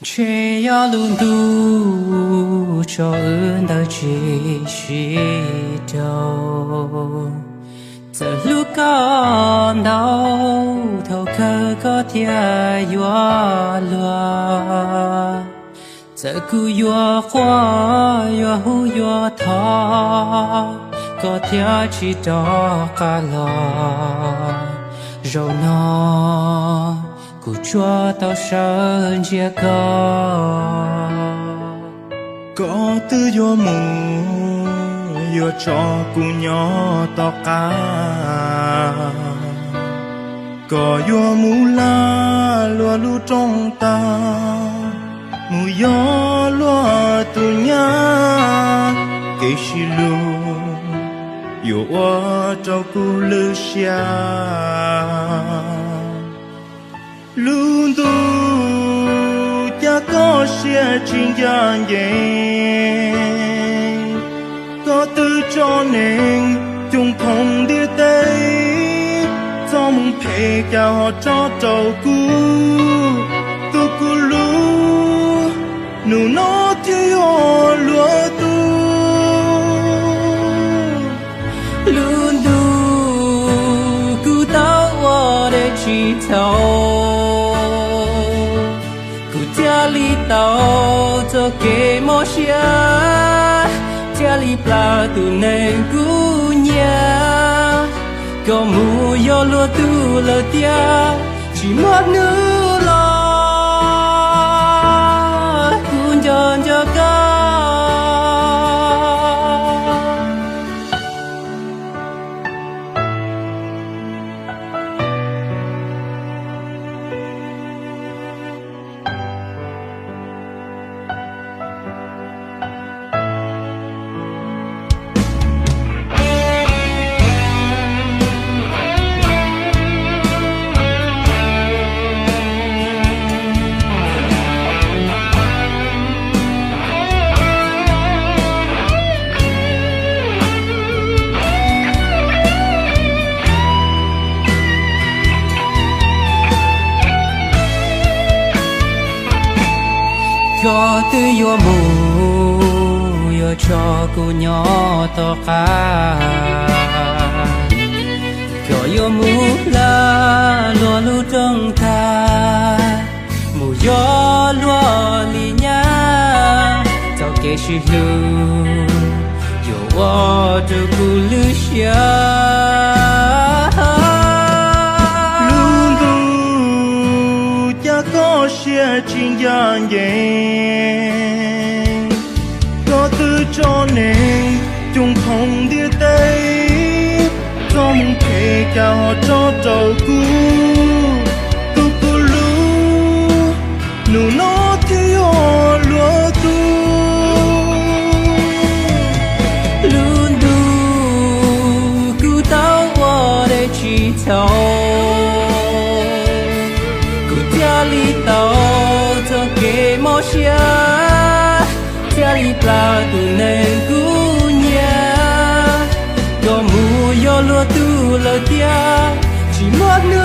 Ntshe yog lub ntuj tso wb ntawd tsis sib raug. Txawm hlub koj ntau, thaum kawg koj thiaj yuav luag. Txawm kuv yuav quaj, yuav hu yuav thov, koj thiaj tsis rov qab los. Zaum no kuv tsuas tau sawv ntsia koj. Koj twb yuav mus, yuav tso kuv nyob tom qab. Koj yuav mus hla luag lub rooj tag, mus yog luag tus nyab. Kev sib hlub yuav ua rau kuv lwj siab. Lub ntuj cas koj siab tsis ncaj ncees, koj twb tso neeg coob phoom ntiaj teb, txoj moo phem cas ho tso rau kuv. Tus kuv hlub, hnub no thiaj yog luag tus. Lub ntuj, kuv tau ua dab tsi txhaum, kuv thiaj li tau txoj kev mob siab, thiaj li plam tus neeg kuv nyiam. Koj mus yog luag tus lawm tiag, tsis muaj hnub los kuv nco nco koj. Koj twb yuav mus, yuav tso kuv nyob tom qab. Koj yuav mus hla luag lub rooj tag, mus yog luag li nyab. Txoj kev sib hlub yuav ua rau kuv lwj siab. Lub ntuj, cas koj siab tsis ncaj ncees, koj twb tso neeg coob phoom ntiaj teb, txoj moo phem cas ho tso rau kuv. Tus kuv hlub, hnub no thiaj yog luag tus. Lub ntuj, kuv tau ua dab tsi txhaum, kuv thiaj li tau txoj kev mob siab, thiaj li plam tus neeg kuv nyiam. Koj mus yog luag tus lawm tiag, tsis muaj hnub